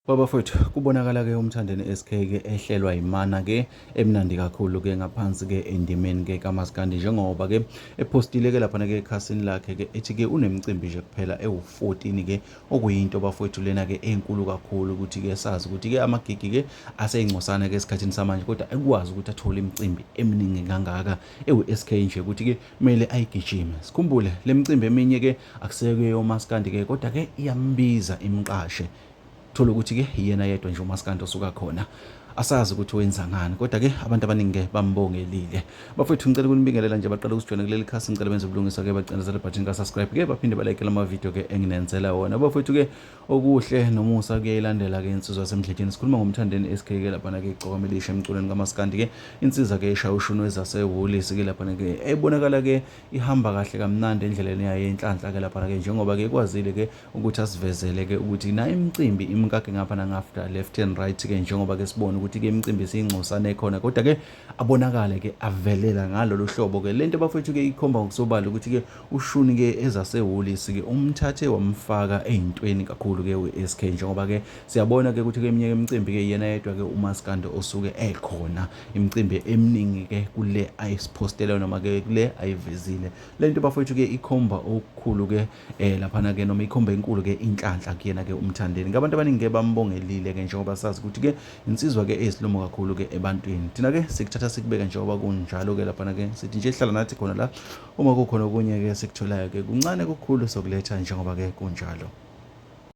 Babafowethu kubonakala ke umthandeni SK ke ehlelwa imana ke emnandi kakhulu ke ngaphansi ke endimeni ke kaMaskandi njengoba ke epostile ke lapha ke ekhasini lakhe ke ethi ke unemicimbi nje kuphela ewu14 ke okuyinto bafowethu lena ke enkulu kakhulu ukuthi ke sazi ukuthi ke amagigi ke aseyingcosana ke esikhathini samanje kodwa ekwazi ukuthi athole imicimbi eminingi kangaka ewu-SK nje ukuthi ke kumele ayigijime. Sikhumbule le micimbi eminye ke akuseke yoMaskandi ke kodwa ke iyambiza imqashe thola ukuthi ke yena yedwa nje uMaskandi osuka khona asazi ukuthi wenza ngani kodwa ke abantu abaningi ke bambongelile. Bafethu ngicela ukunibingelela nje baqala ukusijoyina kuleli khasi ngicela benze ubulungisa ke bacindezela button ka subscribe ke baphinde balike lama video ke enginenzela wona. Bafethu ke okuhle nomusa ke ilandela ke insizwa yasemdlejeni sikhuluma ngomthandeni SK ke lapha ke igcokamelisha emculweni kaMaskandi ke insizwa ke eshaya ushunu ezasehholisi ke lapha ke ebonakala ke ihamba kahle kamnandi endleleni yayo enhlanhla ke lapha ke njengoba ke kwazile ke ukuthi asivezele ke ukuthi na imicimbi imkake ngapha ngafter left and right ke njengoba ke sibona ukuthi ke imicimbi isingcosana ekhona kodwa ke abonakale ke avelela ngalolu hlobo ke lento bafethu ke ikhomba ngokusobala ukuthi ke ushuni ke ezasehholisi ke umthathe wamfaka ezintweni kakhulu ke we-SK njengoba ke siyabona ke ukuthi ke eminye imicimbi ke yena yedwa ke uMaskandi osuke ekhona imicimbi eminingi ke kule ayisipostela noma ke kule ayivezile lento bafethu ke ikhomba okukhulu ke lapha ke noma ikhomba enkulu ke inhlanhla kuyena ke umthandeni ngabantu abaningi ke bambongelile ke njengoba sazi ukuthi ke insizwa ke ezihlomo kakhulu ke ebantwini thina ke sikuthatha sikubeka njengoba kunjalo ke lapha ke sithi nje hlala nathi khona la uma kukhona okunye ke sikutholayo ke kuncane kukhulu sokuletha njengoba ke kunjalo.